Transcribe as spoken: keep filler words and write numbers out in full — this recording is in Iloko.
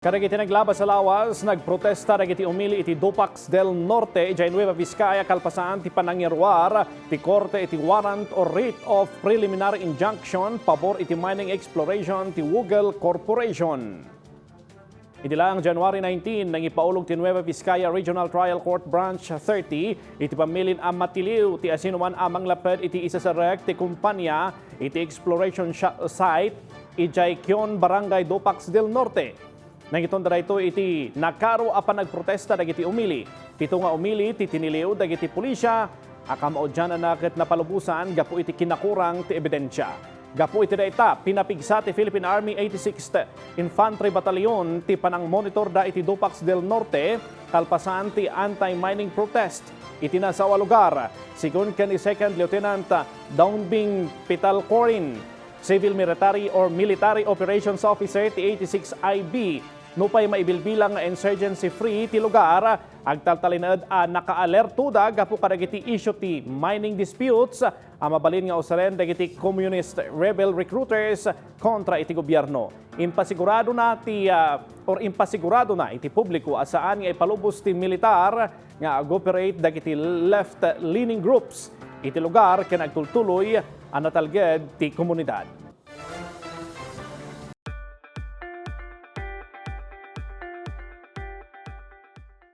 Kadagiti naglabas a lawas, nagprotesta dagiti umili iti Dupax del Norte idiay Nueva Vizcaya kalpasan ti panangiruar ti korte iti warrant or writ of preliminary injunction pabor iti mining exploration ti Wugel Corporation. Idi lang January nineteen, nangipaulog ti Nueva Vizcaya Regional Trial Court Branch thirty iti pamilin a matiliw ti asinoman a manglaped iti isasarek ti kumpanya iti exploration sha-, site idiay Kion, Barangay Dupax del Norte. Nangitonda daytoy iti nakaro a panagprotesta dagiti umili. Pito nga umili ti tiniliw dagiti pulisia a kamaudiananna ket napalubosan gapu iti kinakurang ti ebidensia. Gapu iti dayta, pinapigsa ti Philippine Army eighty-sixth Infantry Battalion ti panangmonitorda iti Dupax del Norte kalpasan ti anti-mining protest iti nasao a lugar, sigun ken ni Second Lieutenant Daunbing Pitalcorin, Civil Military or Military Operations Officer ti eighty-six I B. Nupay maibilbilang nga insurgency-free ti lugar, agtaltalinaed a nakaalertoda gapu kadagiti isyu ti mining disputes a mabalin nga usaren dagiti communist rebel recruiters kontra iti gobierno. Impasiguradona ti, ah, or impasiguradona iti publiko a saan nga ipalubos ti militar nga ag-operate dagiti left-leaning groups iti lugar ken agtultuloy a natalged ti komunidad.